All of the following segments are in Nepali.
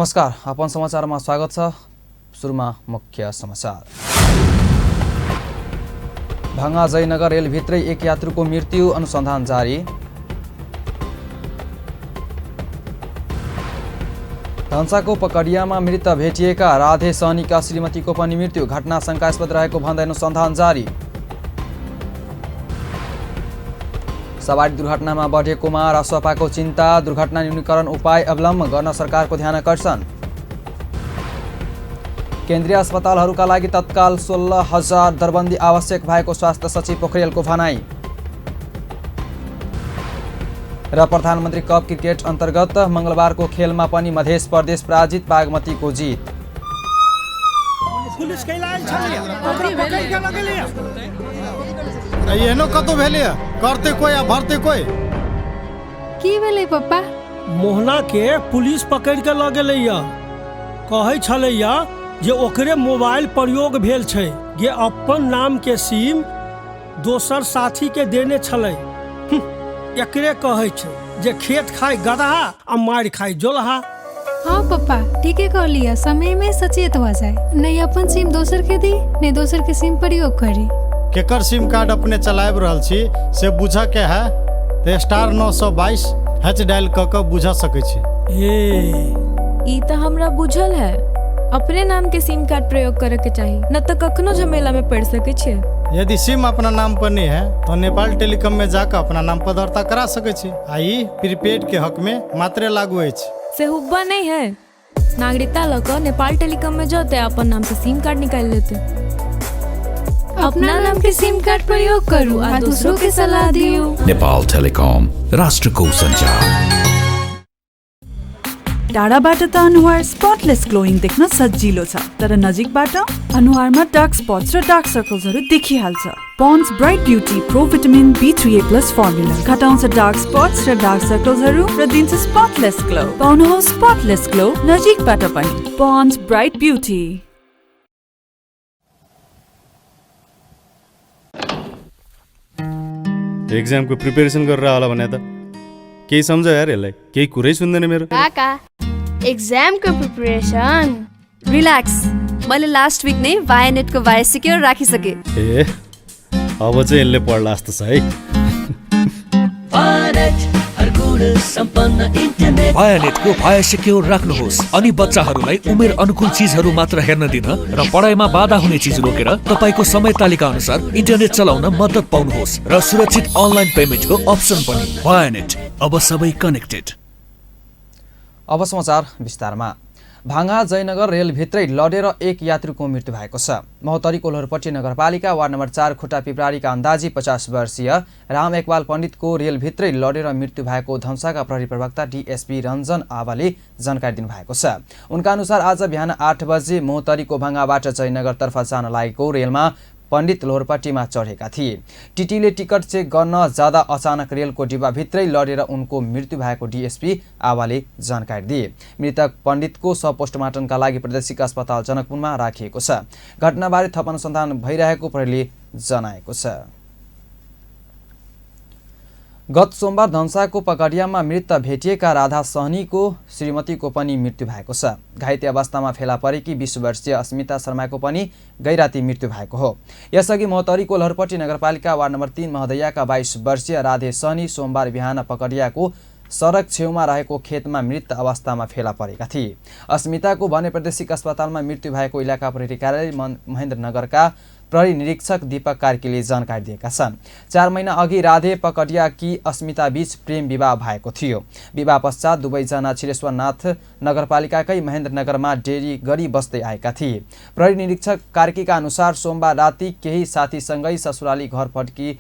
नमस्कार, अपन समाचारमा स्वागत छ। सुरुमा मुख्य समाचार। भाङा जयनगर रेलभित्रै एक यात्रुको मृत्यु, अनुसन्धान जारी। धन्साको पकडियामा मृत भेटिएका राधे सहनीका श्रीमतीको पनि मृत्यु, घटना शङ्कास्पद रहेको भन्दै अनुसन्धान जारी। सवारी दुर्घटनामा बढेकोमा रासपाको चिन्ता, दुर्घटना न्यूनीकरण उपाय अवलम्बन गर्न सरकारको ध्यान आकर्षण। केन्द्रीय अस्पतालहरूका लागि तत्काल 16,000 दरबन्दी आवश्यक भएको स्वास्थ्य सचिव पोखरेलको भनाई। र प्रधानमन्त्री कप क्रिकेट अन्तर्गत मंगलबारको खेलमा पनि मध्य प्रदेश पराजित, बागमतीको जित। एहनो कतो भेलै करते कोई आ भरते कोई की भेलै पप्पा? मोहना के पुलिस पकड़ के ल गेलै य, कहै छलै य जे ओकरे मोबाइल प्रयोग भेल छै, जे अपन नाम के सिम दोसर साथी के देने छलै। एकरे कहै छै जे खेत खाय गदहा आ मार खाय जोलहा। हाँ पप्पा, ठीके कह लिया, समय में सचेत हो जाए, नहीं अपन सिम दोसर के दी, नहीं दोसर के सिम प्रयोग करी। केकर सिम कार्ड अपने चलाब रहल छी से बुझ के है तो *922 हैच डायल क के बुझ सकै छी। ई त हमरा बुझल है, अपने नाम के सिम कार्ड प्रयोग करे के चाहिए, न तो कखनो झमेला में पड़ सके छे। यदि सिम अपना नाम पर नहीं है तो नेपाल टेलीकॉम में जाकर अपना नाम पर दर्ता करा सकै छी। आई प्रीपेड के हक में मात्रे लागू है। से हुब्बा नहीं है, नागरिकता लगा नेपाल टेलीकॉम में जाते अपन नाम से सिम कार्ड निकाल लेते। अपना नाम के सिम कार्ड प्रयोग करू और दूसरों के सलाह दियो। नेपाल टेलिकम, राष्ट्रको सञ्चार। टाढाबाट त अनुहार स्पटलेस ग्लोइङ देख्न सजिलो छ, तर नजिकबाट अनुहारमा डार्क स्पट्स र डार्क सर्कल्सहरू देखिहाल्छ। Pond's bright beauty pro vitamin B3A+ formula घटाउँछ डार्क स्पट्स र डार्क सर्कल्सहरू र दिन्छ स्पटलेस ग्लो। पाउनुहोस् स्पटलेस ग्लो नजिकबाट पनि। Pond's bright beauty. एक्जाम को प्रिपरेसन गरेर होला भने त केही सम्झ यार, यसलाई केही कुरै सुन्दैन मेरो। काका, एक्जाम को प्रिपरेसन रिल्याक्स, मैले लास्ट वीक नै वायानेट को वाया सिक्योर राखिसके। ए अब चाहिँ यसले पढ्ला जस्तो छ है। वायानेटको वाया सिक्योर राख्नुहोस् अनि बच्चाहरूलाई उमेर अनुकूल चीजहरू मात्र हेर्न दिन र पढाइमा बाधा हुने चीज रोकेर तपाईको समय तालिका अनुसार इन्टरनेट चलाउन मद्दत पाउनुहोस् र सुरक्षित अनलाइन पेमेन्टको अप्सन पनि। वायानेट, अब सबै कनेक्टेड। अब समाचार विस्तारमा। भाङा जयनगर रेलभित्रै लडेर एक यात्रुको मृत्यु भएको छ। महोत्तरी कोल्हरपट्टी नगरपालिका वार्ड नम्बर 4 खुट्टा पिपरारीका अन्दाजी 50 वर्षीय राम एकवाल पण्डितको रेलभित्रै लडेर मृत्यु भएको धनुषाका प्रहरी प्रवक्ता DSP रञ्जन आवाले जानकारी दिनुभएको छ। उनका अनुसार आज बिहान 8 बजे महोत्तरीको भाङाबाट जयनगरतर्फ जान लागेको रेलमा पण्डित लोहरपट्टीमा चढेका थिए। टिटीले टिकट चेक गर्न जाँदा अचानक रेलको डिब्बाभित्रै लडेर उनको मृत्यु भएको DSP आवाले जानकारी दिए। मृतक पण्डितको शव पोस्टमार्टमका लागि प्रादेशिक अस्पताल जनकपुरमा राखिएको छ। घटनाबारे थप अनुसन्धान भइरहेको प्रहरीले जनाएको छ। गत सोमबार धन्साको पकडियामा मृत भेटिएका राधा सहनीको श्रीमतीको पनि मृत्यु भएको छ। घाइते अवस्थामा फेला परेकी 20 वर्षीय अस्मिता शर्माको पनि गैराती मृत्यु भएको हो। यसअघि महोत्तरी कोल्हरपट्टी नगरपालिका वार्ड नम्बर 3 महोदयाका 22 वर्षीय राधे सहनी सोमबार बिहान पकडियाको सडक छेउमा रहेको खेतमा मृत अवस्थामा फेला परेका थिए। अस्मिताको भने प्रादेशिक अस्पतालमा मृत्यु भएको इलाका प्रहरी कार्यालय महेन्द्रनगरका प्रहरी निरीक्षक दीपक कार्कीले जानकारी दिएका छन्। 4 महिना अघि राधे पकडियाकी अस्मिता बीच प्रेम विवाह भएको थियो। विवाह पश्चात दुवैजना छिरेश्वरनाथ नगरपालिकाकै महेन्द्रनगरमा डेरी गरी बस्दै आएका थिए। प्रहरी निरीक्षक कार्कीका अनुसार सोमबार राति केही साथीसँगै ससुराली घर फर्की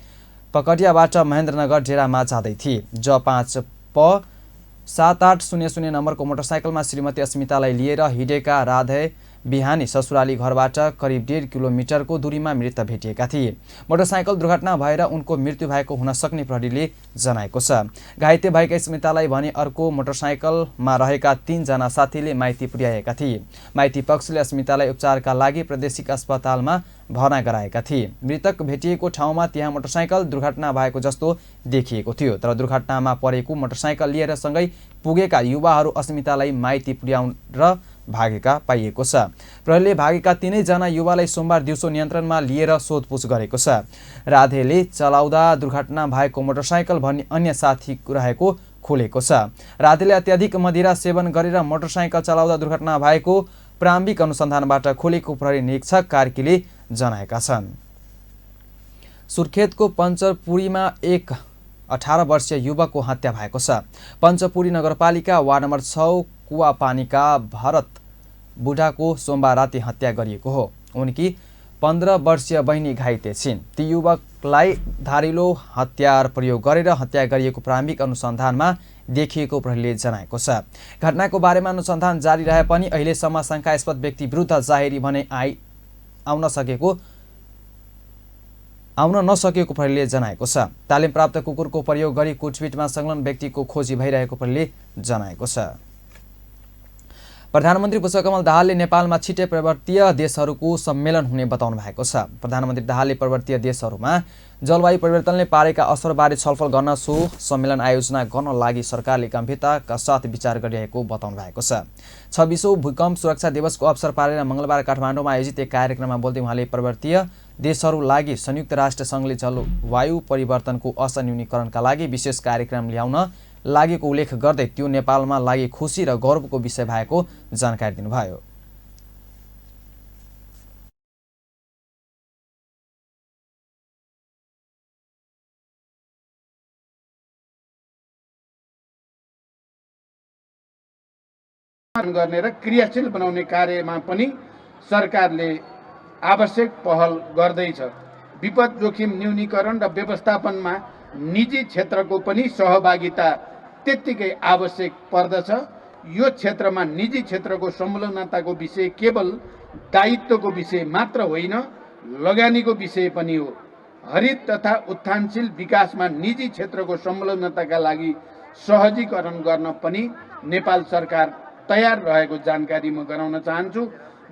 पकडियाबाट महेन्द्रनगर डेरामा जाँदै थिए। J5 P 7800 नम्बरको मोटरसाइकलमा श्रीमती अस्मितालाई लिएर हिँडेका राधे बिहानी ससुराली घरबाट करिब 1.5 किलोमिटरको दूरीमा मृत भेटिएका थिए। मोटरसाइकल दुर्घटना भएर उनको मृत्यु भएको हुन सक्ने प्रहरीले जनाएको छ। घाइते भएका स्मितालाई भने अर्को मोटरसाइकलमा रहेका 3 जना साथीले माइती पुर्याएका थिए। माइती पक्षले स्मितालाई उपचारका लागि प्रादेशिक अस्पतालमा भर्ना गराएका थिए। मृतक भेटिएको ठाउँमा त्यहाँ मोटरसाइकल दुर्घटना भएको जस्तो देखिएको थियो, तर दुर्घटनामा परेको मोटरसाइकल लिएर सँगै पुगेका युवाहरू अस्मितालाई माइती पुर्याएर भागेका पाइएको छ। प्रहरीले भागेका 3 जना युवालाई सोमबार दिउँसो नियन्त्रणमा लिएर सोधपुछ गरेको छ। राधेले चलाउँदा दुर्घटना भएको मोटरसाइकल भन्ने अन्य साथी रहेको खुलेको छ। राधेले अत्याधिक मदिरा सेवन गरेर मोटरसाइकल चलाउँदा दुर्घटना भएको प्रारम्भिक अनुसन्धानबाट खुलेको प्रहरी निरीक्षक कार्कीले जनाएका छन्। सुर्खेतको पञ्चरपुरीमा एक 18 वर्षीय युवकको हत्या भएको छ। पञ्चपुरी नगरपालिका वार्ड नम्बर 6 कुवापानीका भरत बुढाको सोमबार राति हत्या गरिएको हो। उनकी 15 वर्षीय बहिनी घाइते छिन्। ती युवकलाई धारिलो हतियार प्रयोग गरेर हत्या गरिएको प्रारम्भिक अनुसन्धानमा देखिएको प्रहरीले जनाएको छ। घटनाको बारेमा अनुसन्धान जारी रहे पनि अहिलेसम्म शङ्कास्पद व्यक्ति विरुद्ध जाहेरी भने आउन नसकेको प्रहरीले जनाएको छ। तालिम प्राप्त कुकुरको प्रयोग गरी कुटपिटमा संलग्न व्यक्तिको खोजी भइरहेको प्रहरीले जनाएको छ। प्रधानमन्त्री पुष्पकमल दाहालले नेपालमा छिटै पर्वतीय देशहरूको सम्मेलन हुने बताउनु भएको छ। प्रधानमन्त्री दाहालले पर्वतीय देशहरूमा जलवायु परिवर्तनले पारेका असरबारे छलफल गर्न सो सम्मेलन आयोजना गर्न लागि सरकारले गम्भीरताका साथ विचार गरिरहेको बताउनु भएको छ। 26औं भूकम्प सुरक्षा दिवसको अवसर पारेर मंगलबार काठमाडौँमा आयोजित एक कार्यक्रममा बोल्दै उहाँले पर्वतीय देशहरू लागि संयुक्त राष्ट्र सङ्घले जलवायु परिवर्तनको असर न्यूनीकरणका लागि विशेष कार्यक्रम ल्याउन लागेको उल्लेख गर्दै त्यो नेपालमा लागि खुसी र गौरवको विषय भएको जानकारी दिनुभयो। गर्ने र क्रियाशील बनाउने कार्यमा पनि सरकारले आवश्यक पहल गर्दैछ। विपद जोखिम न्यूनीकरण र व्यवस्थापनमा निजी क्षेत्रको पनि सहभागिता त्यत्तिकै आवश्यक पर्दछ। यो क्षेत्रमा निजी क्षेत्रको संलग्नताको विषय केवल दायित्वको विषय मात्र होइन, लगानीको विषय पनि हो। हरित तथा उत्थानशील विकासमा निजी क्षेत्रको संलग्नताका लागि सहजीकरण गर्न पनि नेपाल सरकार तयार रहेको जानकारी म गराउन चाहन्छु।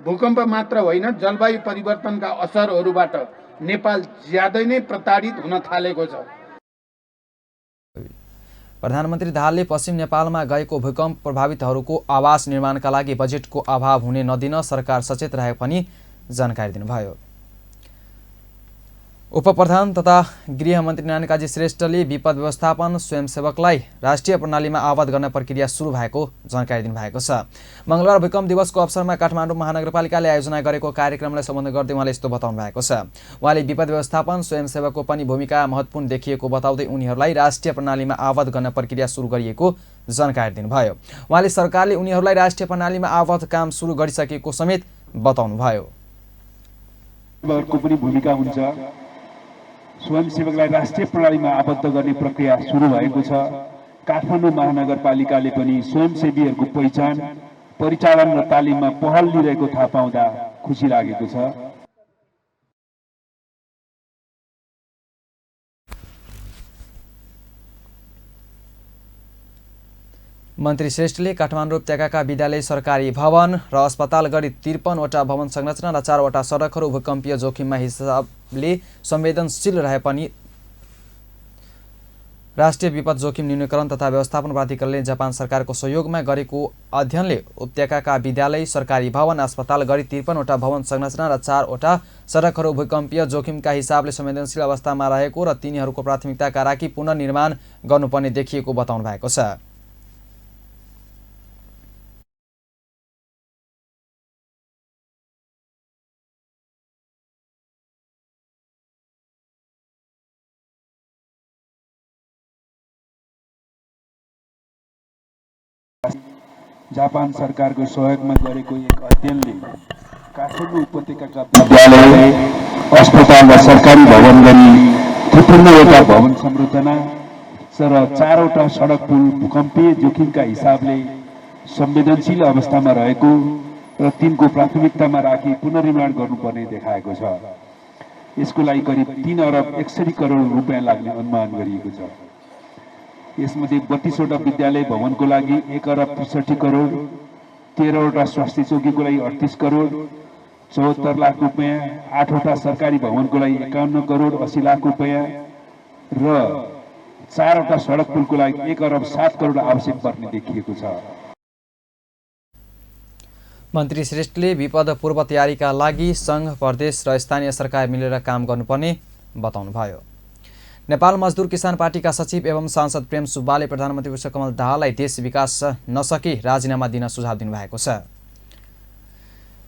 भूकम्प मात्र होइन, जलवायु परिवर्तनका असरहरूबाट नेपाल ज्यादै नै प्रताडित हुन थालेको छ। प्रधानमन्त्री दाहालले पश्चिम नेपालमा गएको भूकम्प प्रभावितहरूको आवास निर्माणका लागि बजेटको अभाव हुने नदिन सरकार सचेत रहे पनि जानकारी दिनुभयो। उपप्रधान तथा गृहमन्त्री नारायण श्रेष्ठले विपद व्यवस्थापन स्वयंसेवकलाई राष्ट्रिय प्रणालीमा आवत गर्न प्रक्रिया सुरु भएको जानकारी दिनुभएको छ। मंगलबार भूकम्प दिवसको अवसरमा काठमाडौँ महानगरपालिकाले आयोजना गरेको कार्यक्रमलाई सम्बोधन गर्दै उहाँले यस्तो बताउनु भएको छ। उहाँले विपद व्यवस्थापन स्वयंसेवकको पनि भूमिका महत्त्वपूर्ण देखिएको बताउँदै उनीहरूलाई राष्ट्रिय प्रणालीमा आवत गर्न प्रक्रिया सुरु गरिएको जानकारी दिनुभयो। उहाँले सरकारले उनीहरूलाई राष्ट्रिय प्रणालीमा आवत काम सुरु गरिसकेको समेत बताउनुभयो। भूमिका हुन्छ, स्वयंसेवकलाई राष्ट्रिय प्रणालीमा आबद्ध गर्ने प्रक्रिया सुरु भएको छ। काठमाडौँ महानगरपालिकाले पनि स्वयंसेवीहरूको पहिचान, परिचालन र तालिममा पहल लिइरहेको थाहा पाउँदा खुसी लागेको छ। मन्त्री श्रेष्ठले काठमाडौँ उपत्यकाका विद्यालय, सरकारी भवन र अस्पताल गरी 53वटा भवन संरचना र 4वटा सडकहरू भूकम्पीय जोखिममा हिसाबले संवेदनशील रहे पनि राष्ट्रिय विपद जोखिम न्यूनीकरण तथा व्यवस्थापन प्राधिकरणले जापान सरकारको सहयोगमा गरेको अध्ययनले उपत्यकाका विद्यालय, सरकारी भवन, अस्पताल गरी 53वटा भवन संरचना र 4वटा सडकहरू भूकम्पीय जोखिमका हिसाबले संवेदनशील अवस्थामा रहेको र तिनीहरूको प्राथमिकताका राखी पुनर्निर्माण गर्नुपर्ने देखिएको बताउनु भएको छ। जापान सरकारको सहयोगमा गरेको एक अध्ययनले काठमाडौँ उपत्यकाका विद्यालय, अस्पताल र सरकारी भवन गरी 53वटा भवन संरचना र 4वटा सडक पुल भूकम्पीय जोखिमका हिसाबले संवेदनशील अवस्थामा रहेको र तिनको प्राथमिकतामा राखी पुनर्निर्माण गर्नुपर्ने देखाएको छ। यसको लागि करिब 3 अरब 61 करोड रुपियाँ लाग्ने अनुमान गरिएको छ। यसमध्ये 32वटा विद्यालय भवनको लागि 1 अरब 63 करोड, 13वटा स्वास्थ्य चौकीको लागि 38 करोड 74 लाख रुपियाँ, 8वटा सरकारी भवनको लागि 51 करोड 80 लाख रुपियाँ र 4वटा सडक पुलको लागि 1 अरब 7 करोड आवश्यक पर्ने देखिएको छ। मन्त्री श्रेष्ठले विपद पूर्व तयारीका लागि सङ्घ, प्रदेश र स्थानीय सरकार मिलेर काम गर्नुपर्ने बताउनुभयो। नेपाल मजदुर किसान पार्टीका सचिव एवं सांसद प्रेम सुब्बाले प्रधानमन्त्री पुष्पकमल दाहाललाई देश विकास नसकी राजीनामा दिन सुझाव दिनुभएको छ।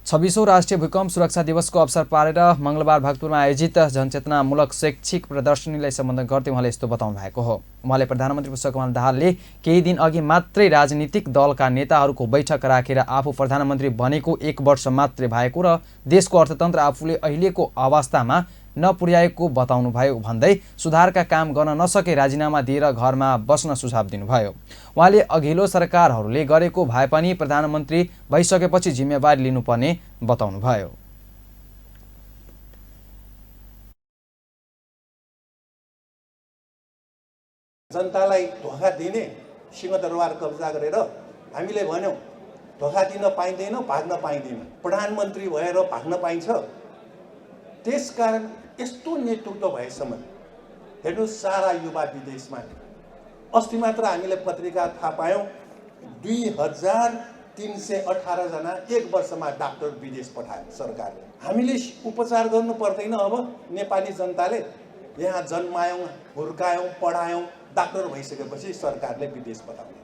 26औं राष्ट्रिय भूकम्प सुरक्षा दिवसको अवसर पारेर मंगलबार भक्तपुरमा आयोजित जनचेतनामूलक शैक्षिक प्रदर्शनीलाई सम्बोधन गर्दै उहाँले यस्तो बताउनु भएको हो। उहाँले प्रधानमन्त्री पुष्पकमल दाहालले केही दिन अघि मात्रै राजनीतिक दलका नेताहरूको बैठक राखेर आफू प्रधानमन्त्री बनेको 1 वर्ष मात्रै भएको र देशको अर्थतन्त्र आफूले अहिलेको अवस्थामा नपुर्याएको बताउनुभयो भन्दै सुधारका काम गर्न नसके राजीनामा दिएर घरमा बस्न सुझाव दिनुभयो। उहाँले अघिल्लो सरकारहरूले गरेको भए पनि प्रधानमन्त्री भइसकेपछि जिम्मेवारी लिनुपर्ने बताउनुभयो। जनतालाई धोका दिने, सिंहदरबार कब्जा गरेर हामीले भन्यौं धोका दिन पाइँदैन, भाग्न पाइँदैन, प्रधानमन्त्री भएर भाग्न पाइन्छ। त्यसकारण यस्तो नेतृत्व भएसम्म हेर्नुहोस् सारा युवा विदेशमा। अस्ति मात्र हामीले पत्रिका थाहा पायौं 2318 जना 1 वर्षमा डाक्टर विदेश पठायो सरकारले। हामीले उपचार गर्नु पर्दैन। अब नेपाली जनताले यहाँ जन्मायौं, हुर्कायौं, पढायौं, डाक्टर भइसकेपछि सरकारले विदेश पठाउने।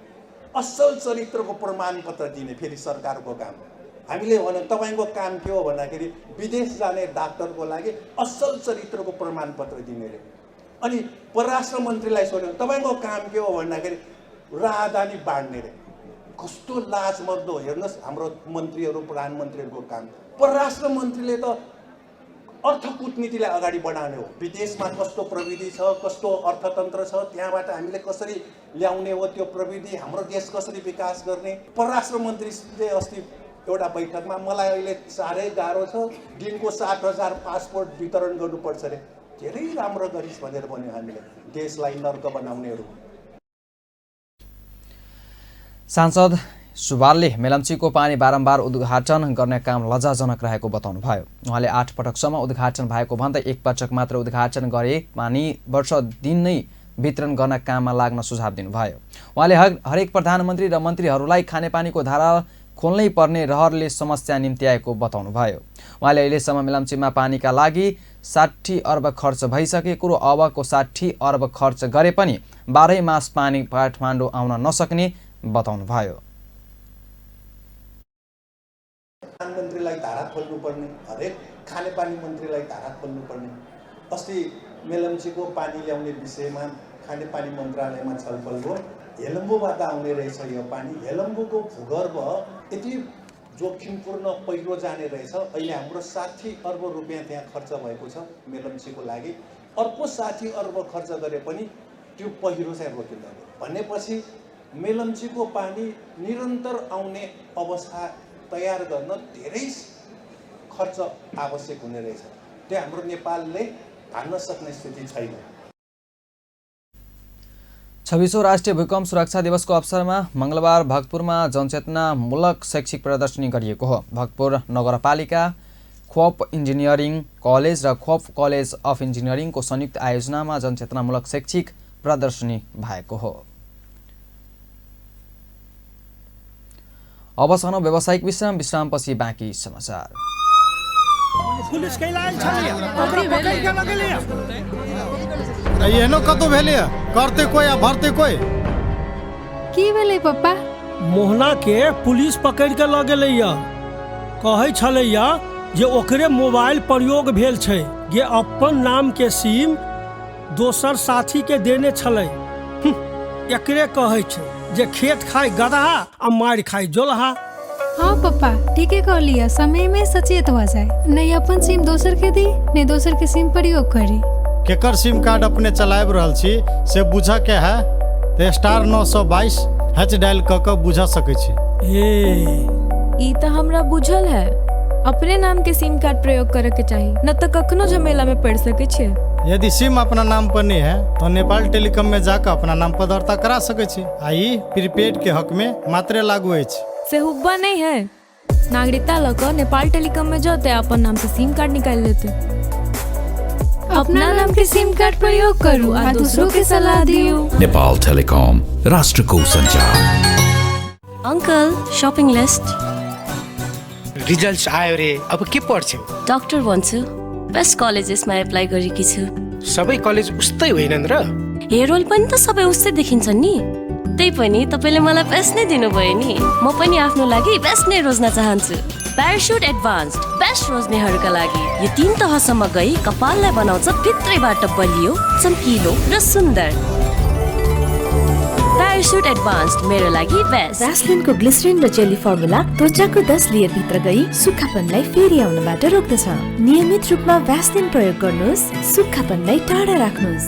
असल चरित्रको प्रमाणपत्र दिने फेरि सरकारको काम। हामीले भन्यौं तपाईको काम के हो भन्दाखेरि विदेश जाने डाक्टरको लागि असल चरित्रको प्रमाणपत्र दिने रे। अनि परराष्ट्र मन्त्रीलाई सोध्यौं तपाईको काम के हो भन्दाखेरि राजधानी बाँड्ने रे। कस्तो लाजमर्दो हेर्नुहोस् हाम्रो मन्त्रीहरू, प्रधानमन्त्रीहरूको काम। परराष्ट्र मन्त्रीले त अर्थ कूटनीतिलाई अगाडि बढाउने हो। विदेशमा कस्तो प्रविधि छ, कस्तो अर्थतन्त्र छ, त्यहाँबाट हामीले कसरी ल्याउने हो त्यो प्रविधि, हाम्रो देश कसरी विकास गर्ने। परराष्ट्र मन्त्रीले अस्ति एउटा बैठकमा मलाई अहिले साह्रै गाह्रो छ, दिनको 7000 पासपोर्ट वितरण गर्नुपर्छ रे। धेरै राम्रो गरिस् भनेर भन्यो हामीले, देशलाई नर्क बनाउनेहरू। सांसद सुब्बाले मेलम्चीको पानी बारम्बार उद्घाटन गर्ने काम लज्जाजनक रहेको बताउनुभयो। उहाँले 8 पटकसम्म उद्घाटन भएको भन्दै 1 पटक मात्र उद्घाटन गरे पानी वर्ष दिन नै वितरण गर्न काममा लाग्न सुझाव दिनुभयो। उहाँले हरेक प्रधानमन्त्री र मन्त्रीहरूलाई खानेपानीको धारा खोल्नै पर्ने रहरले समस्या निम्त्याएको बताउनुभयो। उहाँले अहिलेसम्म मेलम्चीमा पानीका लागि 60 अर्ब खर्च भइसकेको र अबको 60 अर्ब खर्च गरे पनि 12 मास पानी काठमाडौँ आउन नसक्ने बताउनुभयो। प्रधानमन्त्रीलाई धारा खोल्नुपर्ने, हरेक खानेपानी मन्त्रीलाई धारा खोल्नुपर्ने। अस्ति मेलम्चीको पानी ल्याउने विषयमा खानेपानी मन्त्रालयमा छलफल भयो। हेलम्बुबाट आउने रहेछ यो पानी। हेलम्बुको भूगर्भ यति जोखिमपूर्ण पहिरो जाने रहेछ। अहिले हाम्रो 60 अर्ब रुपियाँ त्यहाँ खर्च भएको छ मेलम्चीको लागि। अर्को 60 अर्ब खर्च गरे पनि त्यो पहिरो चाहिँ रोकिँदैन भनेपछि मेलम्चीको पानी निरन्तर आउने अवस्था तयार गर्न धेरै खर्च आवश्यक हुने रहेछ। त्यो हाम्रो नेपालले हान्न सक्ने स्थिति छैन। 26औं राष्ट्रिय भूकम्प सुरक्षा दिवसको अवसरमा मंगलबार भक्तपुरमा जनचेतनामूलक शैक्षिक प्रदर्शनी गरिएको हो। भक्तपुर नगरपालिका, खोप इन्जिनियरिङ कलेज र खोप कलेज अफ इन्जिनियरिङको संयुक्त आयोजनामा जनचेतनामूलक शैक्षिक प्रदर्शनी भएको हो। अब सनो व्यावसायिक विश्रामपछि बाँकी समाचार। एहनो कतौ भेलै करते कोई आ भरते कोई की भेलै पप्पा? मोहना के पुलिस पकड़ के ल गेलै या। कहै छलै या जे ओकरे मोबाइल प्रयोग भेल छै, जे अपन नाम के सिम दोसर साथी के देने छलै। एकरे कहै छै जे खेत खाय गदहा आ मार खाय जोलहा। हाँ पप्पा ठीके कह लिया, समय में सचेत हो जाए। नहीं अपन सिम दोसर के दी, नहीं दोसर के सिम प्रयोग करी। केकर सिम कार्ड अपने चलाब रहल छी से बुझ के है तो *922 हैच डायल क के बुझ सकै छी। ई त हमरा बुझल है अपने नाम के सिम कार्ड प्रयोग करे के चाहिए न तो कखनो झमेला में पड़ सके छे। यदि सिम अपना नाम पर नहीं है तो नेपाल टेलीकॉम में जाकर अपना नाम पर दर्ता करा सके छी। आ ई प्रीपेड के हक में मात्रे लागू अछि। से हुब्बा नहीं है नागरिकता लकर नेपाल टेलीकॉम में जाते अपन नाम से सिम कार्ड निकाल लेते। अपना नाम के सिम कार्ड प्रयोग करू आ दूसरों के सलाह दियो। नेपाल टेलिकॉम, राष्ट्रको सञ्चार। अंकल शॉपिंग लिस्ट रिजल्ट्स आयो रे, अब के पढ्छौ? डाक्टर बन्छु। बेस्ट कलेजेसमा एप्लाई गरेकी छु। सबै कलेज उस्तै होइनन् र? हेरोल पनि त सबै उस्तै देखिन्छन् नि। त्यही पनि तपाईले मलाई बेस्ट नै दिनुभयो नि। म पनि आफ्नो लागि बेस्ट नै रोज्न चाहन्छु। प्याराशुट एडभान्स्ड, बेस्ट रोज्नेहरूका लागि। यो 3 तहसम्म गई कपाललाई बनाउँछ भित्रैबाट बलियो, चम्किलो र सुन्दर। प्याराशुट एडभान्स्ड मेरो लागि बेस्ट। भ्यासलिनको ग्लिसरिन र जेली फर्मुला त्वचाको 10 लेयर भित्र गई सुक्खापनलाई फेरि आउनबाट रोक्दछ। नियमित रूपमा भ्यासलिन प्रयोग गर्नुहोस्, सुक्खापनलाई टाढा राख्नुहोस्।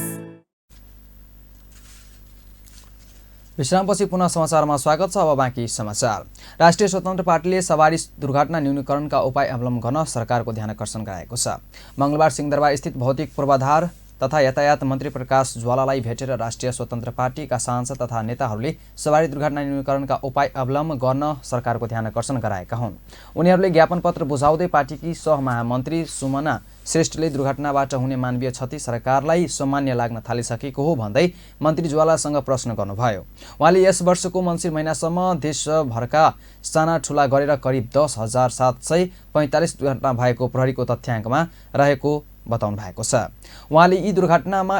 विश्रामपछि पुनः समाचारमा स्वागत छ। अब बाँकी समाचार। राष्ट्रिय स्वतन्त्र पार्टीले सवारी दुर्घटना न्यूनीकरणका उपाय अवलम्बन गर्न सरकारको ध्यान आकर्षण गराएको छ। मङ्गलबार सिंहदरबार स्थित भौतिक पूर्वाधार तथा यातायात मन्त्री प्रकाश ज्वालालाई भेटेर राष्ट्रिय स्वतन्त्र पार्टीका सांसद तथा नेताहरूले सवारी दुर्घटना न्यूनीकरणका उपाय अवलम्बन गर्न सरकारको ध्यान आकर्षण गराएका हुन्। उनीहरूले ज्ञापन पत्र बुझाउँदै पार्टीकी सहमहामन्त्री सुमना श्रेष्ठले दुर्घटनाबाट हुने मानवीय क्षति सरकारलाई सामान्य लाग्न थालिसकेको हो भन्दै मन्त्री ज्वालासँग प्रश्न गर्नुभयो। उहाँले यस वर्षको मङ्सिर महिनासम्म देशभरका साना ठुला गरेर करिब 10,745 दुर्घटना भएको प्रहरीको तथ्याङ्कमा रहेको बताउनु भएको छ। उहाँले यी दुर्घटनामा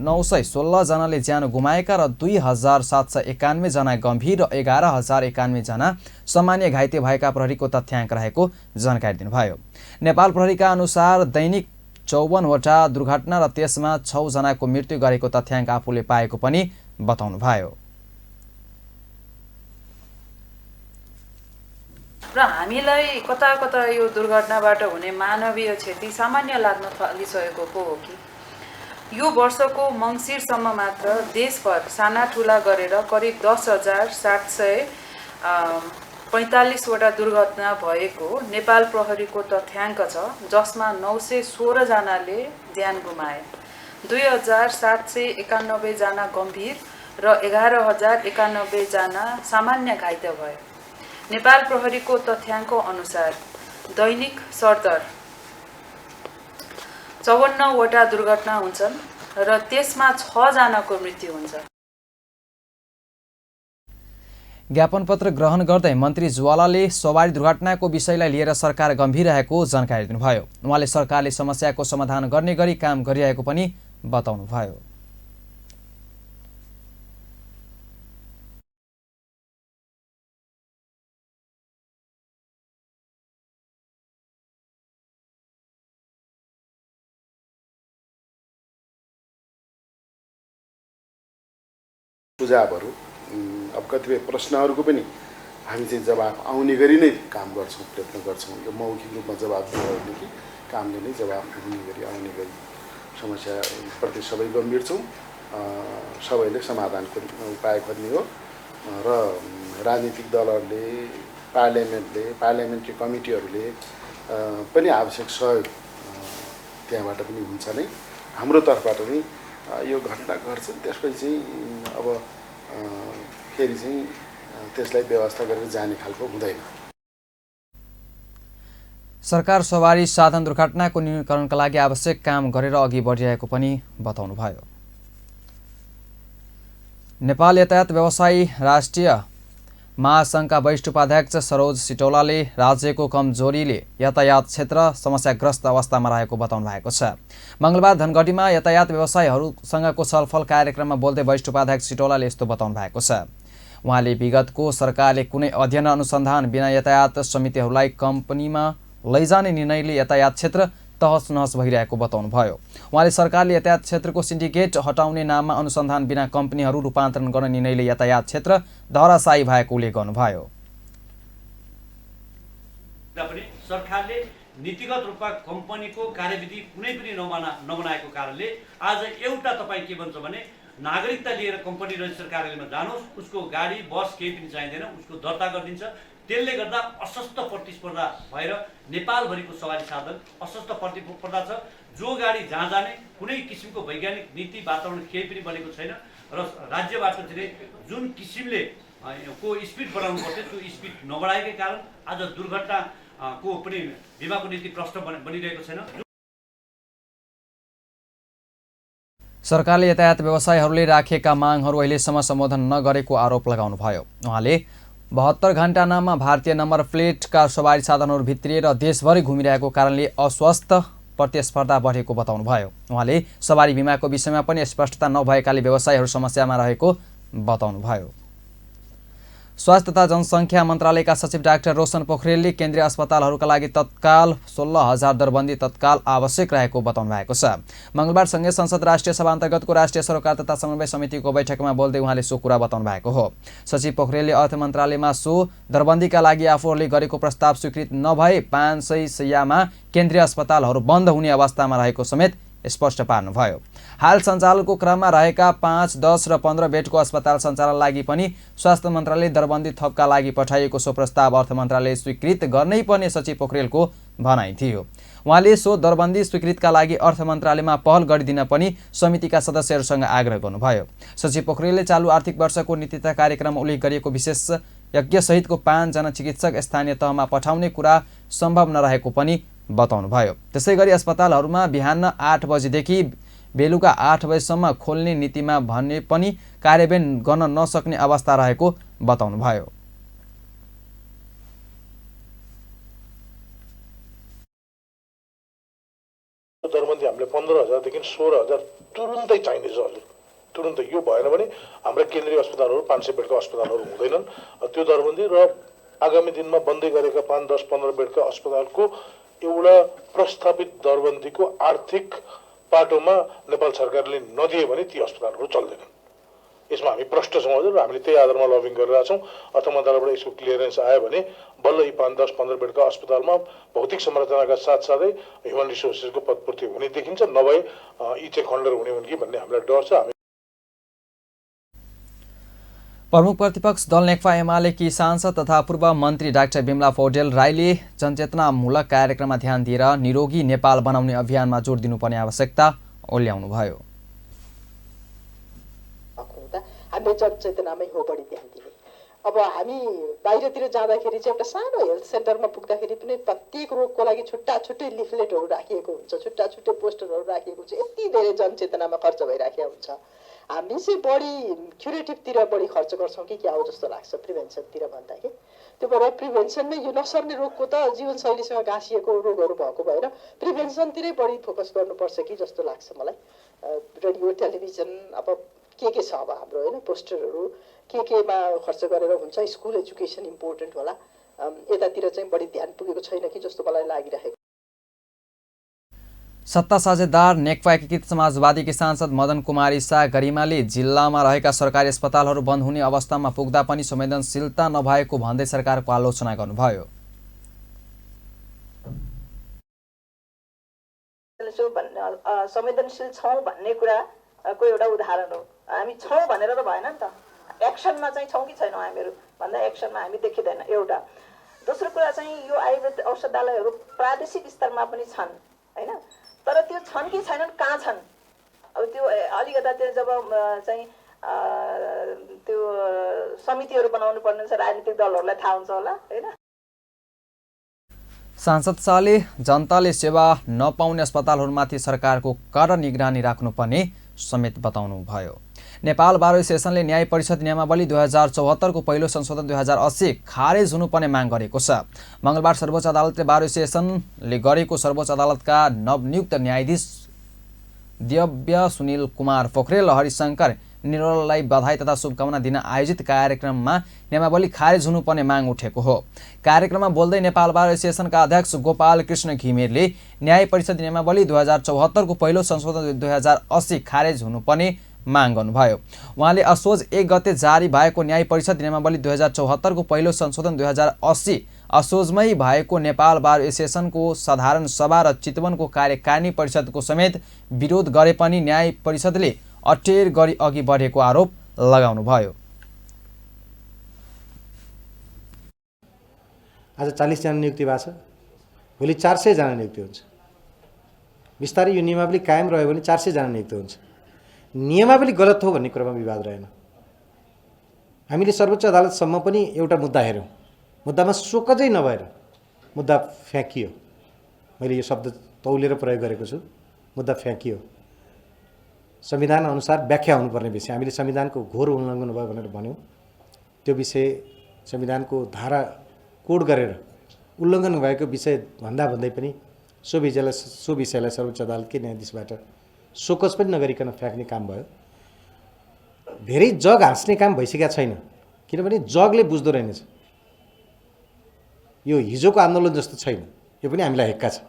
916 जनाले ज्यान गुमाएका र 2,791 जना गम्भीर र 11,091 जना सामान्य घाइते भएका प्रहरीको तथ्याङ्क रहेको जानकारी दिनुभयो। नेपाल प्रहरीका अनुसार दैनिक 54 वटा दुर्घटना र त्यसमा 6 जनाको मृत्यु गरेको तथ्याङ्क आफूले पाएको पनि बताउनुभयो। र हामीलाई कता कता यो दुर्घटनाबाट हुने मानवीय क्षति सामान्य लाग्न थालिसकेको पो हो कि यो वर्षको मङ्सिरसम्म मात्र देशभर साना ठुला गरेर करिब 10,745 वटा दुर्घटना भएको नेपाल प्रहरीको तथ्याङ्क छ, जसमा 916 जनाले ज्यान गुमाए, 2,791 जना गम्भीर र 11,091 जना सामान्य घाइते भए। नेपाल प्रहरीको तथ्याङ्क अनुसार दैनिक सरदर 54 वटा दुर्घटना हुन्छन् र त्यसमा 6 जनाको मृत्यु हुन्छ। ज्ञापन पत्र ग्रहण गर्दै मन्त्री ज्वालाले सवारी दुर्घटनाको विषयलाई लिएर सरकार गम्भीर रहेको जानकारी दिनुभयो। उहाँले सरकारले समस्याको समाधान गर्ने गरी काम गरिरहेको पनि बताउनुभयो। सुझावहरू अब कतिपय प्रश्नहरूको पनि हामी चाहिँ जवाफ आउने गरी नै काम गर्छौँ, प्रयत्न गर्छौँ। यो मौखिक रूपमा जवाफ दिने कि कामले नै जवाफ हुने गरी आउने गरी समस्याप्रति सबै गम्भीर छौँ। सबैले समाधानको उपाय खोज्ने हो र राजनीतिक दलहरूले, पार्लियामेन्टले, पार्लियामेन्ट्री कमिटीहरूले पनि आवश्यक सहयोग त्यहाँबाट पनि हुन्छ नै। हाम्रो तर्फबाट नै यो घटना घट्छ, त्यसपछि चाहिँ अब फेरि चाहिँ त्यसलाई व्यवस्था गरेर जाने खालको हुँदैन। सरकार सवारी साधन दुर्घटनाको न्यूनीकरणका लागि आवश्यक काम गरेर अघि बढिरहेको पनि बताउनुभयो। नेपाल यातायात व्यवसायी राष्ट्रिय महासङ्घका वरिष्ठ उपाध्यक्ष सरोज सिटौलाले राज्यको कमजोरीले यातायात क्षेत्र समस्याग्रस्त अवस्थामा रहेको बताउनु भएको छ। मङ्गलबार धनगढीमा यातायात व्यवसायीहरूसँगको छलफल कार्यक्रममा बोल्दै वरिष्ठ उपाध्यक्ष सिटौलाले यस्तो बताउनु भएको छ। उहाँले विगतको सरकारले कुनै अध्ययन अनुसन्धान बिना यातायात समितिहरूलाई कम्पनीमा लैजाने निर्णयले यातायात क्षेत्र तहस नहस भइरहेको बताउनुभयो। उहाँले सरकारले यातायात क्षेत्रको सिन्डिकेट हटाउने नाममा अनुसन्धान बिना कम्पनीहरू रूपान्तरण गर्ने निर्णयले यातायात क्षेत्र धराशायी भएको उल्लेख गर्नुभयो। सरकारले नीतिगत रूपमा कम्पनीको कार्यविधि कुनै पनि नबनाएको कारणले आज एउटा तपाईँ के भन्छ भने नागरिकता लिएर कम्पनी रजिस्टर कार्यालयमा जानुहोस्, उसको गाडी बस केही पनि चाहिँदैन, उसको दर्ता गरिदिन्छ, त्यसले गर्दा अस्वस्थ प्रतिस्पर्धा भएर नेपालभरिको सवारी साधन अस्वस्थ प्रतिस्पर्धा छ। जो गाडी जहाँ जाने कुनै किसिमको वैज्ञानिक नीति वातावरण केही पनि बनेको छैन र राज्यबाट चाहिँ जुन किसिमले को स्पिड बढाउनु पर्थ्यो त्यो स्पिड नबढाएकै कारण आज दुर्घटना को पनि बिमाको नीति प्रश्न बनिरहेको छैन। सरकारले यातायात व्यवसायीहरूले राखेका मागहरू अहिलेसम्म सम्बोधन नगरेको आरोप लगाउनुभयो। उहाँले 72 घण्टा नाममा भारतीय नम्बर प्लेटका सवारी साधनहरू भित्रिएर देशभरि घुमिरहेको कारणले अस्वस्थ प्रतिस्पर्धा बढेको बताउनुभयो। उहाँले सवारी बिमाको विषयमा पनि स्पष्टता नभएकाले व्यवसायीहरू समस्यामा रहेको बताउनुभयो। स्वास्थ्य तथा जनसङ्ख्या मन्त्रालयका सचिव डाक्टर रोशन पोखरेलले केन्द्रीय अस्पतालहरूका लागि तत्काल 16,000 दरबन्दी तत्काल आवश्यक रहेको बताउनु भएको छ। मङ्गलबार सँगै संसद राष्ट्रिय सभा अन्तर्गतको राष्ट्रिय सरोकार तथा समन्वय समितिको बैठकमा बोल्दै उहाँले सो कुरा बताउनु भएको हो। सचिव पोखरेलले अर्थ मन्त्रालयमा सो दरबन्दीका लागि आफूहरूले गरेको प्रस्ताव स्वीकृत नभए 500 शैय्यामा केन्द्रीय अस्पतालहरू बन्द हुने अवस्थामा रहेको समेत स्पष्ट पार्नुभयो। हाल सञ्चालनको क्रममा रहेका 5, 10 र 15 बेडको अस्पताल सञ्चालन लागि पनि स्वास्थ्य मन्त्रालय दरबन्दी थपका लागि पठाइएको सो प्रस्ताव अर्थ मन्त्रालयले स्वीकृत गर्नै पर्ने सचिव पोखरेलको भनाइ थियो। उहाँले सो दरबन्दी स्वीकृतका लागि अर्थ मन्त्रालयमा पहल गरिदिन पनि समितिका सदस्यहरूसँग आग्रह गर्नुभयो। सचिव पोखरेलले चालु आर्थिक वर्षको नीतिता कार्यक्रममा उल्लेख गरिएको विशेषज्ञसहितको 5 जना चिकित्सक स्थानीय तहमा पठाउने कुरा सम्भव नरहेको पनि बताउनुभयो। त्यसैगरी अस्पतालहरूमा बिहान 8 बजेदेखि बेलुका 8 बजेसम्म खोल्ने नीतिमा भने पनि कार्यान्वयन गर्न नसक्ने अवस्था रहेको बताउनुभयो। दरबन्दी हामीले 15,000 देखि 16,000 तुरुन्तै चाहिने छ हजुर, तुरुन्तै। यो भएन भने हाम्रा केन्द्रीय अस्पतालहरू 500 बेडका अस्पतालहरू हुँदैनन्। त्यो दरबन्दी र आगामी दिनमा बन्दै गरेका 5, 10, 15 बेडका अस्पतालको एउटा प्रस्तावित दरबन्दीको आर्थिक पाटोमा नेपाल सरकारले नदिए भने ती अस्पतालहरू चल्दैनन्। यसमा हामी प्रष्ट छौँ हजुर, हामीले त्यही आधारमा लबिङ गरिरहेका छौँ। अर्थ मन्त्रालयबाट यसको क्लियरेन्स आयो भने बल्ल यी 5, 10, 15 बेडका अस्पतालमा भौतिक संरचनाका साथसाथै ह्युमन रिसोर्सेसको पदपूर्ति हुने देखिन्छ, नभए यी चाहिँ खण्डर हुने हुन् कि भन्ने हामीलाई डर छ। प्रमुख प्रतिपक्ष दल नेकपा एमालेकी सांसद तथा पूर्व मन्त्री डाक्टर बिमला पौडेल राईले जनचेतनामूलक कार्यक्रममा ध्यान दिएर निरोगी नेपाल बनाउने अभियानमा जोड दिनुपर्ने आवश्यकता ओल्याउनुभयो। हामीले जनचेतनामै हो बढी ध्यान दिने। अब हामी बाहिरतिर जाँदाखेरि चाहिँ एउटा सानो हेल्थ सेन्टरमा पुग्दाखेरि पनि प्रत्येक रोगको लागि छुट्टा छुट्टै लिफलेटहरू राखिएको हुन्छ, छुट्टा छुट्टै पोस्टरहरू राखिएको हुन्छ। यति धेरै जनचेतनामा खर्च भइराखेको हुन्छ। हामी चाहिँ बढी क्युरेटिभतिर बढी खर्च गर्छौँ कि क्या हो जस्तो लाग्छ, प्रिभेन्सनतिर भन्दा कि। त्यो भएर प्रिभेन्सनमै यो नसर्ने रोगको त जीवनशैलीसँग गाँसिएको रोगहरू भएको भएर प्रिभेन्सनतिरै बढी फोकस गर्नुपर्छ कि जस्तो लाग्छ मलाई। रेडियो टेलिभिजन अब के छ अब हाम्रो होइन, पोस्टरहरू केमा खर्च गरेर हुन्छ। स्कुल एजुकेसन इम्पोर्टेन्ट होला, यतातिर चाहिँ बढी ध्यान पुगेको छैन कि जस्तो मलाई लागिरहेको। सत्ता साझेदार नेकपा एकीकृत समाजवादीकी सांसद मदन कुमारी शाह गरिमाले जिल्लामा रहेका सरकारी अस्पतालहरू बन्द हुने अवस्थामा पुग्दा पनि संवेदनशीलता नभएको भन्दै सरकारको आलोचना गर्नुभयो। संवेदनशील छौँ भन्ने कुराको एउटा उदाहरण हो। हामी छौँ भनेर त भएन नि त, एक्सनमा चाहिँ छौँ कि छैनौँ हामीहरू भन्दा एक्सनमा हामी देखिँदैन एउटा। दोस्रो कुरा चाहिँ यो आयुर्वेद औषधालयहरू प्रादेशिक स्तरमा पनि छन् होइन, तर त्यो छन् कि छैनन्, कहाँ छन्? अब त्यो अलिकता त्यो जब चाहिँ त्यो समितिहरू बनाउनु पर्ने छ, राजनीतिक दलहरूलाई थाहा हुन्छ होला होइन। सांसद शाहले जनताले सेवा नपाउने अस्पतालहरूमाथि सरकारको कड़ा निगरानी राख्नुपर्ने समेत बताउनुभयो। नेपाल बार एसोसिएसनले न्याय परिषद नियमावली 2074 को पहिलो संशोधन 2080 खारेज हुनुपर्ने माग गरेको छ। मङ्गलबार सर्वोच्च अदालतले बार एसोसिएसनले गरेको सर्वोच्च अदालतका नवनियुक्त न्यायाधीश दिव्य सुनिल कुमार पोखरेल हरिशंकर निरललाई बधाई तथा शुभकामना दिन आयोजित कार्यक्रममा नियमावली खारेज हुनुपर्ने माग उठेको हो। कार्यक्रममा बोल्दै नेपाल बार एसोसिएसनका अध्यक्ष गोपाल कृष्ण घिमिरेले न्याय परिषद नियमावली 2074 को पहिलो संशोधन 2080 खारेज हुनुपर्ने माग गर्नुभयो। उहाँले असोज 1 गते जारी भएको न्याय परिषद नियमावली 2074 को पहिलो संशोधन 2080 असोजमै भएको नेपाल बार एसोसिएसनको साधारण सभा र चितवनको कार्यकारिणी परिषदको समेत विरोध गरे पनि न्याय परिषदले अटेर गरी अघि बढेको आरोप लगाउनुभयो। आज 40 जना नियुक्ति भएको छ, भोलि 400 जना नियुक्ति हुन्छ। बिस्तारै यो नियमावली कायम रह्यो भने 400 जना नियुक्ति हुन्छ। नियमावली गलत हो भन्ने कुरामा विवाद रहेन। हामीले सर्वोच्च अदालतसम्म पनि एउटा मुद्दा हेऱ्यौँ, मुद्दामा सोकजै नभएर मुद्दा फ्याँकियो। मैले यो शब्द तौलेर प्रयोग गरेको छु, मुद्दा फ्याँकियो। संविधान अनुसार व्याख्या हुनुपर्ने विषय, हामीले संविधानको घोर उल्लङ्घन भयो भनेर भन्यौँ। त्यो विषय संविधानको धारा कोड गरेर उल्लङ्घन भएको विषय भन्दै पनि सो विषयलाई सर्वोच्च अदालतकै न्यायाधीशबाट सोकज पनि नगरिकन फ्याँक्ने काम भयो। धेरै जग हाँस्ने काम भइसकेका छैन, किनभने जगले बुझ्दो रहेनछ। यो हिजोको आन्दोलन जस्तो छैन, यो पनि हामीलाई हेक्का छ।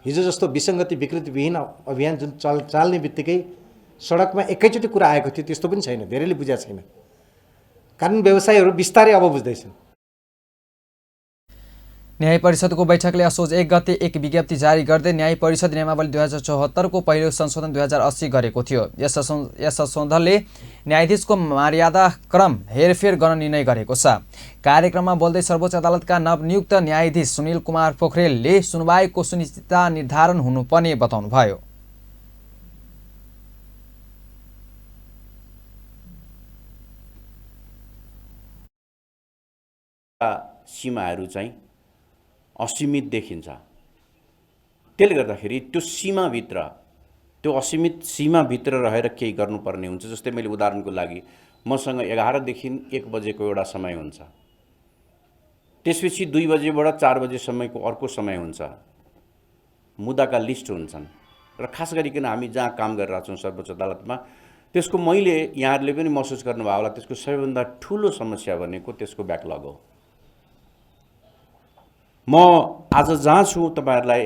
हिजो जस्तो विसङ्गति विकृतिविहीन अभियान जुन चाल्ने बित्तिकै सडकमा एकैचोटि कुरा आएको थियो त्यस्तो पनि छैन, धेरैले बुझेको छैन। कानुन व्यवसायीहरू बिस्तारै अब बुझ्दैछन्। न्याय परिषदको बैठकले असोज 1 गते एक विज्ञप्ति जारी गर्दै न्याय परिषद नियमावली 2074 को पहिलो संशोधन 2080 गरेको थियो। यस संशोधनले न्यायाधीशको मर्यादा क्रम हेरफेर गर्न निर्णय गरेको छ। कार्यक्रममा बोल्दै सर्वोच्च अदालतका नवनियुक्त न्यायाधीश सुनिल कुमार पोखरेलले सुनवाईको सुनिश्चितता निर्धारण हुनुपर्ने बताउनुभयो। सीमाहरू चाहिँ असीमित देखिन्छ। त्यसले गर्दाखेरि त्यो सीमाभित्र, त्यो असीमित सीमाभित्र रहेर केही गर्नुपर्ने हुन्छ। जस्तै मैले उदाहरणको लागि मसँग 11 देखि 1 बजेको एउटा समय हुन्छ, त्यसपछि 2 बजेबाट 4 बजेसम्मको अर्को समय हुन्छ। मुद्दाका लिस्ट हुन्छन् र खास गरिकन हामी जहाँ काम गरिरहेका छौँ सर्वोच्च अदालतमा, त्यसको मैले यहाँहरूले पनि महसुस गर्नुभयो होला, त्यसको सबैभन्दा ठुलो समस्या भनेको त्यसको ब्याकलग हो। म आज जहाँ छु तपाईहरुलाई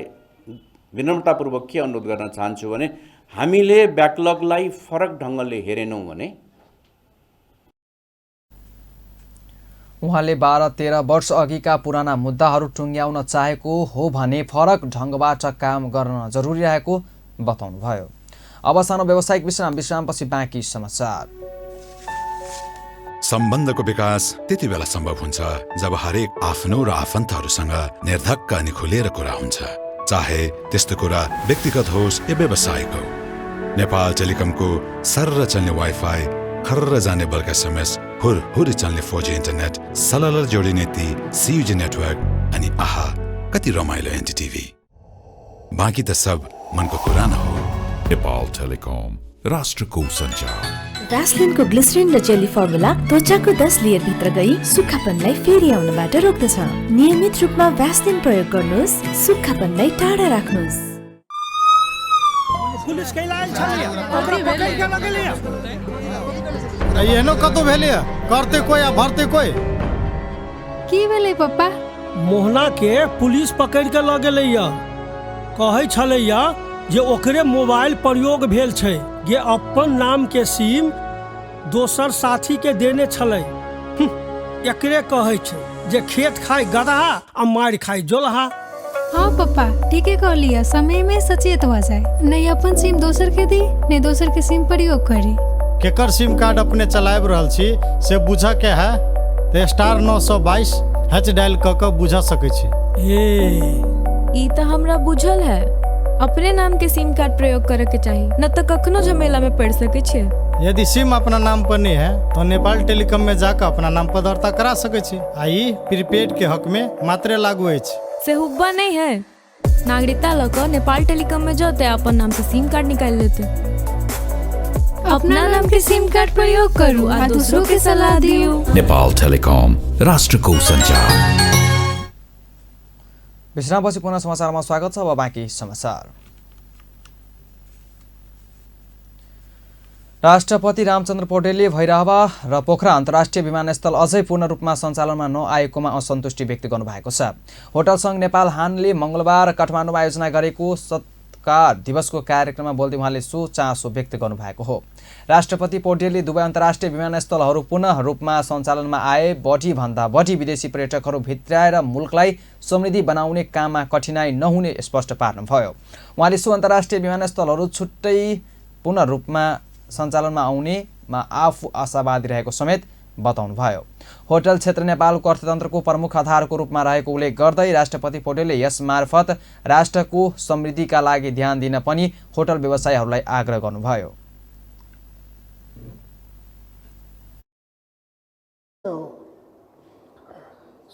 विनम्रतापूर्वक के अनुरोध गर्न चाहन्छु भने हामीले ब्याकलगलाई फरक ढंगले हेरेनौं भने उहाँले 12-13 वर्ष अघिका पुराना मुद्दाहरू टुङ्ग्याउन चाहेको हो भने फरक ढंगबाट काम गर्न जरुरी रहेको बताउनुभयो। अब सानो व्यावसायिक विश्रामपछि बाँकी समाचार। सम्बन्धको विकास त्यति बेला सम्भव हुन्छ जब हरेक आफ्नो र आफन्तहरूसँग निर्धक्क अनि खुलेर कुरा हुन्छ, चाहे त्यस्तो कुरा व्यक्तिगत होस् या व्यावसायिक हो। नेपाल टेलिकमको सर्र चल्ने वाइफाई, खर्र जाने बल्क एसएमएस, हुरहुरी चल्ने 4G इन्टरनेट, सलल जोडिने ती CUG नेटवर्क अनि आहा कति रमाइलो एनटीटीभी। बाँकी त सब मनको कुरा न हो। नेपाल टेलिकम, राष्ट्रको सञ्चार। भ्यासलिनको ग्लिसरिन र जेली फर्मुला त्वचाको 10 लेयर भित्र गई सुक्खापनलाई फेरि आउनबाट रोक्दछ। नियमित रूपमा भ्यासलिन प्रयोग गर्नुहोस्, सुक्खापनलाई टाढा राख्नुहोस्। पुलिस के लाइन छलिए, ओकरा पकड़ के लगेलिए। एहनो कतो भेलिए, करते कोई आ भरते कोई। की भेलै पप्पा? मोहना के पुलिस पकड़ के लगेलैया, कहै छलैया जे ओकरे मोबाइल प्रयोग भेल छै, जे अपन नाम के सिम दोसर साथी के देने छलै। एकरे कहै छै जे खेत खाय गदहा आ मार खाय जोलहा। हाँ पप्पा ठीके कहलिए, समय में सचेत हो जाए, नहीं अपन सिम दोसर के दी, नहीं दोसर के सिम प्रयोग करी। केकर सिम कार्ड अपने चलाब रहल छी से बुझा के है तो *922# डायल क के बुझा सकै छी। ई त हमरा बुझल है, अपने नाम के सिम कार्ड प्रयोग करे के चाहिए, न तो कखनो झमेला में पड़ सके छे। यदि सिम अपना नाम पर नहीं है तो नेपाल टेलीकॉम में जाकर अपना नाम पर दर्ता करा सके छी। आई प्रीपेड के हक में मात्र लागू है। से हुब्बा नहीं है, नागरिकता लगा नेपाल टेलीकॉम में जाते अपन नाम से सिम कार्ड निकाल लेते। अपना नाम के सिम कार्ड प्रयोग करूँ और दूसरों के सलाह दियो। नेपाल टेलिकॉम, राष्ट्रको सञ्चार। विश्रामपछि पुनः समाचारमा स्वागत छ। अब बाँकी समाचार। राष्ट्रपति रामचन्द्र पौडेलले भैरहवा र पोखरा अन्तर्राष्ट्रिय विमानस्थल अझै पूर्ण रूपमा सञ्चालनमा नआएकोमा असन्तुष्टि व्यक्त गर्नुभएको छ। होटल संघ नेपाल हानले मङ्गलबार काठमाडौँमा आयोजना गरेको सत्कार दिवसको कार्यक्रममा बोल्दै उहाँले सो चासो व्यक्त गर्नुभएको हो। राष्ट्रपति पौडेलले दुवै अन्तर्राष्ट्रिय विमानस्थलहरू पुनः रूपमा सञ्चालनमा आए बढीभन्दा बढी विदेशी पर्यटकहरू भित्राएर मुलुकलाई समृद्धि बनाउने काममा कठिनाई नहुने स्पष्ट पार्नुभयो। उहाँले सो अन्तर्राष्ट्रिय विमानस्थलहरू छुट्टै पुनः रूपमा सञ्चालनमा आउनेमा आफू आशावादी रहेको समेत बताउनुभयो। होटल क्षेत्र नेपालको अर्थतन्त्रको प्रमुख आधारको रूपमा रहेको उल्लेख गर्दै राष्ट्रपति पौडेलले यस मार्फत राष्ट्रको समृद्धिका लागि ध्यान दिन पनि होटल व्यवसायीहरूलाई आग्रह गर्नुभयो।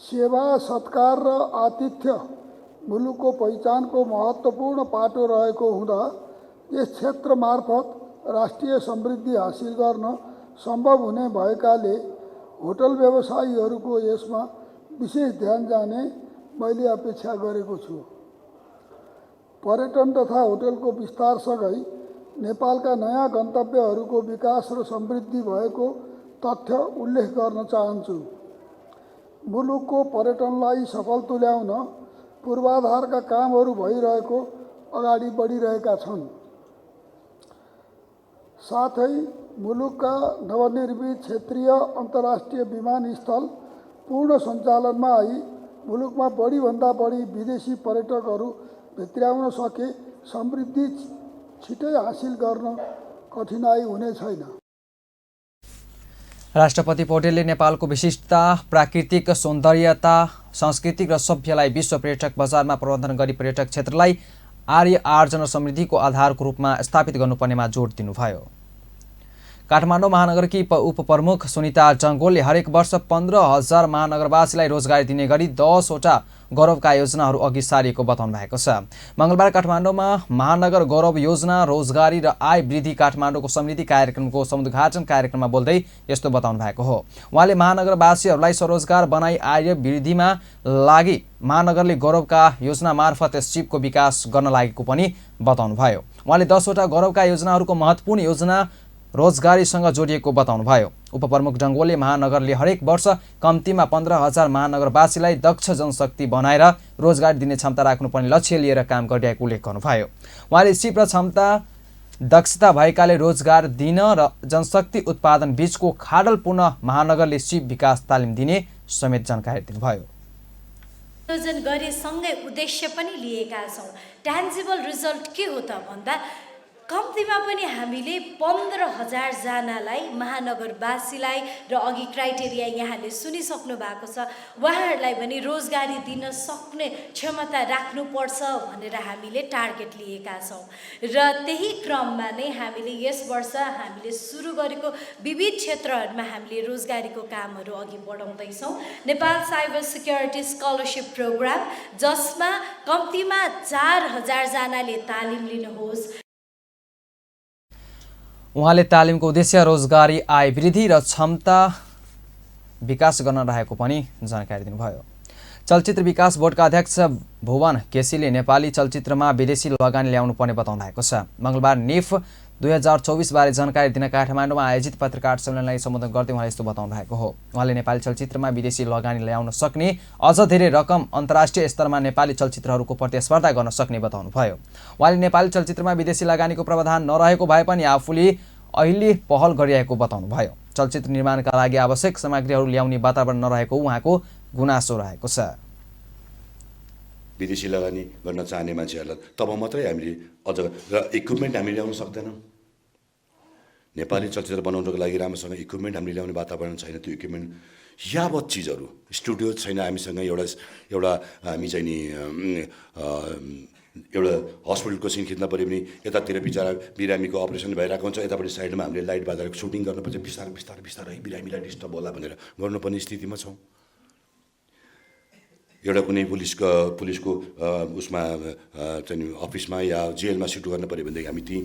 सेवा, सत्कार र आतिथ्य मुलुकको पहिचानको महत्त्वपूर्ण पाटो रहेको हुँदा यस क्षेत्र मार्फत राष्ट्रिय समृद्धि हासिल गर्न सम्भव हुने भएकाले होटल व्यवसायीहरूको यसमा विशेष ध्यान जाने मैले अपेक्षा गरेको छु। पर्यटन तथा होटलको विस्तारसँगै नेपालका नयाँ गन्तव्यहरूको विकास र समृद्धि भएको तथ्य उल्लेख गर्न चाहन्छु। मुलुकको पर्यटनलाई सफल तुल्याउन पूर्वाधारका कामहरू भइरहेको अगाडि बढिरहेका छन्। साथै मुलुकका नवनिर्मित क्षेत्रीय अन्तर्राष्ट्रिय विमानस्थल पूर्ण सञ्चालनमा आई मुलुकमा बढीभन्दा बढी विदेशी पर्यटकहरू भित्र्याउन सके समृद्धि छिटै हासिल गर्न कठिनाई हुने छैन। राष्ट्रपति पौडेलले नेपालको विशिष्टता, प्राकृतिक सौन्दर्यता, सांस्कृतिक र सभ्यलाई विश्व पर्यटक बजारमा प्रबन्धन गरी पर्यटक क्षेत्रलाई आर्य आर्जन र समृद्धिको आधारको रूपमा स्थापित गर्नुपर्नेमा जोड दिनुभयो। काठमाडौँ महानगरकी उपप्रमुख सुनिता जङ्गोलले हरेक वर्ष 15,000 महानगरवासीलाई रोजगारी दिने गरी 10वटा गौरवका योजनाहरू अघि सारिएको बताउनु भएको छ। मङ्गलबार काठमाडौँमा महानगर गौरव योजना, रोजगारी र आय वृद्धि काठमाडौँको समृद्धि कार्यक्रमको समुद्घाटन कार्यक्रममा बोल्दै यस्तो बताउनु भएको हो। उहाँले महानगरवासीहरूलाई स्वरोजगार बनाई आय वृद्धिमा लागि महानगरले गौरवका योजना मार्फत सिपको विकास गर्न लागेको पनि बताउनुभयो। उहाँले 10वटा गौरवका योजनाहरूको महत्त्वपूर्ण योजना रोजगारीसँग जोडिएको बताउनुभयो। उपप्रमुख जङ्गोलले महानगरले हरेक वर्ष कम्तीमा 15,000 महानगरवासीलाई दक्ष जनशक्ति बनाएर रोजगारी दिने क्षमता राख्नुपर्ने लक्ष्य लिएर काम गरिरहेको उल्लेख गर्नुभयो। उहाँले सिप र क्षमता दक्षता भएकाले रोजगार दिन र जनशक्ति उत्पादन बीचको खाडल पूर्ण महानगरले सिप विकास तालिम दिने समेत जानकारी दिनुभयो। आयोजन गरेसँगै उद्देश्य पनि लिएका छौँ। ट्यान्जिबल रिजल्ट के हो त भन्दा कम्तीमा पनि हामीले 15,000 जनालाई महानगरवासीलाई र अघि क्राइटेरिया यहाँले सुनिसक्नु भएको छ, उहाँहरूलाई पनि रोजगारी दिन सक्ने क्षमता राख्नुपर्छ भनेर हामीले टार्गेट लिएका छौँ। र त्यही क्रममा नै हामीले यस वर्ष हामीले सुरु गरेको विविध क्षेत्रहरूमा हामीले रोजगारीको कामहरू अघि बढाउँदैछौँ। Nepal cyber security scholarship programme, जसमा कम्तीमा 4,000 जनाले तालिम लिनुहोस्। उहाँले तालिमको उद्देश्य रोजगारी, आय वृद्धि र क्षमता विकास गर्न रहेको पनि जानकारी दिनुभयो। चलचित्र विकास बोर्डका अध्यक्ष भुवन केसीले नेपाली चलचित्रमा विदेशी लगानी ल्याउनु पर्ने बताउनु भएको छ। मङ्गलबार निफ 2024 बारे जानकारी दिन काठमाडौँमा आयोजित पत्रकार सम्मेलनलाई सम्बोधन गर्दै उहाँले यस्तो बताउनु भएको हो। उहाँले नेपाली चलचित्रमा विदेशी लगानी ल्याउन सक्ने अझ धेरै रकम अन्तर्राष्ट्रिय स्तरमा नेपाली चलचित्रहरूको प्रतिस्पर्धा गर्न सक्ने बताउनुभयो। उहाँले नेपाली चलचित्रमा विदेशी लगानीको प्रावधान नरहेको भए पनि आफूले अहिले पहल गरिरहेको बताउनुभयो। चलचित्र निर्माणका लागि आवश्यक सामग्रीहरू ल्याउने वातावरण नरहेको उहाँको गुनासो रहेको छ। विदेशी लगानी गर्न चाहने मान्छेहरूलाई तब मात्रै हामीले अझ र इक्विपमेन्ट हामीले ल्याउन सक्दैनौँ। नेपाली चलचित्र बनाउनको लागि राम्रोसँग इक्विपमेन्ट हामीले ल्याउने वातावरण छैन। त्यो इक्विपमेन्ट यावत चिजहरू, स्टुडियो छैन हामीसँग, एउटा हामी चाहिँ नि एउटा हस्पिटलको सिन खिच्न पऱ्यो भने यतातिर बिचरा बिरामीको अपरेसन भइरहेको हुन्छ, यतापट्टि साइडमा हामीले लाइट बालेर सुटिङ गर्नुपर्छ, बिस्तारै बिरामीलाई डिस्टर्ब होला भनेर गर्नुपर्ने स्थितिमा छौँ। एउटा कुनै पुलिसको उसमा चाहिँ अफिसमा या जेलमा सिट गर्न पऱ्यो भनेदेखि हामी ती।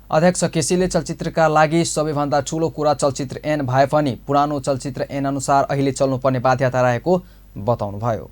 अध्यक्ष केसीले चलचित्रका लागि सबैभन्दा ठुलो कुरा चलचित्र ऐन भए पनि पुरानो चलचित्र ऐन अनुसार अहिले चल्नुपर्ने बाध्यता रहेको बताउनुभयो।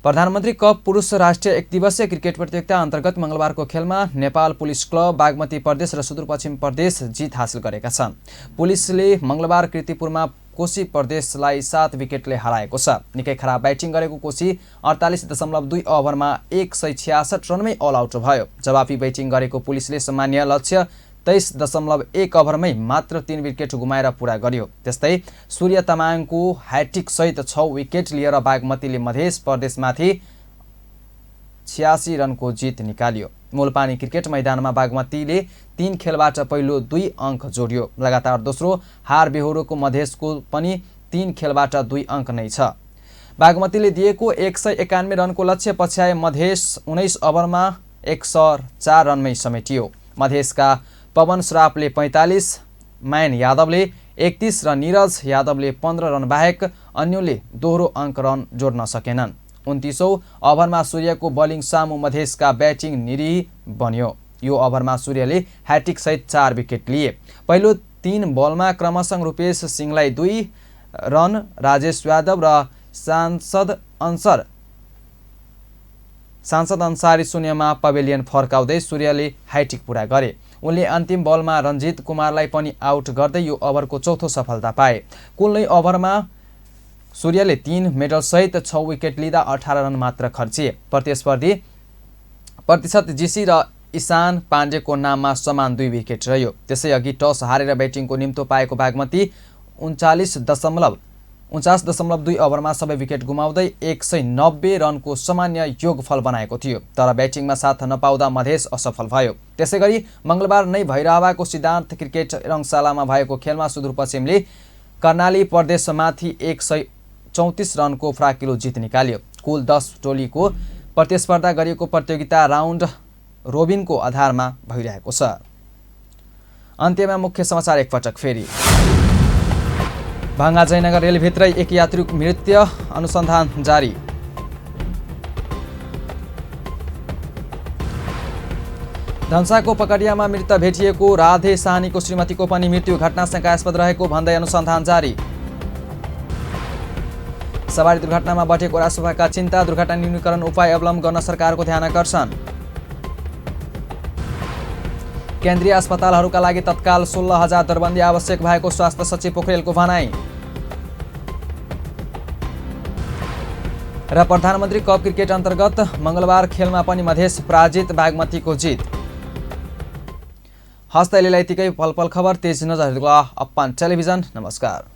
प्रधानमन्त्री कप पुरुष राष्ट्रिय एकदिवसीय क्रिकेट प्रतियोगिता अन्तर्गत मङ्गलबारको खेलमा नेपाल पुलिस क्लब, बागमती प्रदेश र सुदूरपश्चिम प्रदेश जित हासिल गरेका छन्। पुलिसले मङ्गलबार कीर्तिपुरमा कोशी प्रदेशलाई 7 विकेटले हराएको छ। निकै खराब ब्याटिङ गरेको कोशी 48.2 ओभरमा 166 रनमै अल आउट भयो। जवाफी ब्याटिङ गरेको पुलिसले सामान्य लक्ष्य 23.1 ओभरमै मात्र 3 विकेट गुमाएर पुरा गर्यो। त्यस्तै सूर्य तामाङको ह्याट्रिक सहित 6 विकेट लिएर बागमतीले मध्य प्रदेशमाथि 86 रनको जित निकाल्यो। मूलपानी क्रिकेट मैदानमा बागमतीले 3 खेलबाट पहिलो 2 अङ्क जोड्यो। लगातार दोस्रो हार बेहोरोको मधेसको पनि 3 खेलबाट 2 अङ्क नै छ। बागमतीले दिएको 191 रनको लक्ष्य पछ्याए मधेस 19 ओभरमा 104 रनमै समेटियो। मधेसका पवन श्रापले 45, मायन यादवले 31 र निरज यादवले 15 रन बाहेक अन्यले दोहोरो अङ्क रन जोड्न सकेनन्। 29औं ओभरमा सूर्यको बलिङ सामु मधेसका ब्याटिङ निरीह बन्यो। यो ओभरमा सूर्यले ह्याट्रिक सहित 4 विकेट लिए। पहिलो 3 बलमा क्रमशः रूपेश सिंहलाई 2 रन, राजेश यादव र सांसद अन्सारी शून्यमा पवेलियन फर्काउँदै सूर्यले ह्याट्रिक पूरा गरे। उनले अन्तिम बलमा रञ्जित कुमारलाई पनि आउट गर्दै यो ओभरको चौथो सफलता पाए। कुल 9 ओभरमा सूर्यले 3 मेडलसहित 6 विकेट लिँदा 18 रन मात्र खर्चिए। प्रतिस्पर्धी प्रतिशत जीसी र ईशान पाण्डेको नाममा समान 2 विकेट रह्यो। त्यसैअघि टस हारेर ब्याटिङको निम्तो पाएको बागमती 49.2 ओभरमा सबै विकेट गुमाउँदै 190 रनको सामान्य योगफल बनाएको थियो। तर ब्याटिङमा साथ नपाउँदा मधेस असफल भयो। त्यसैगरी मङ्गलबार नै भैरहवाको सिद्धार्थ क्रिकेट रङशालामा भएको खेलमा सुदूरपश्चिमले कर्णाली प्रदेशमाथि 134 रनको फराकिलो जित निकाल्यो। कुल 10 टोलीको प्रतिस्पर्धा गरिएको प्रतियोगिता राउन्ड रोबिनको आधारमा भइरहेको छ। अन्त्यमा मुख्य समाचार एकपटक फेरि। भाङ्गा जयनगर रेलभित्रै एक यात्रीको मृत्यु, अनुसन्धान जारी। धनसाको पकडियामा मृत भेटिएको राधे साहनीको श्रीमतीको पनि मृत्यु घटना शङ्कास्पद रहेको भन्दै अनुसन्धान जारी। सवारी दुर्घटनामा बटेको राजसभाका चिन्ता, दुर्घटना न्यूनीकरण उपाय अवलम्बन गर्न सरकारको ध्यान आकर्षण। केन्द्रीय अस्पतालहरूका लागि तत्काल 16,000 दरबन्दी आवश्यक भएको स्वास्थ्य सचिव पोखरेलको भनाई। र प्रधानमन्त्री कप क्रिकेट अन्तर्गत मङ्गलबार खेलमा पनि मधेस पराजित, बागमतीको जित। हस्त अहिलेलाई यतिकै। पल पल खबर तेज नजर हेर्नुहोला अपन टेलिभिजन। नमस्कार।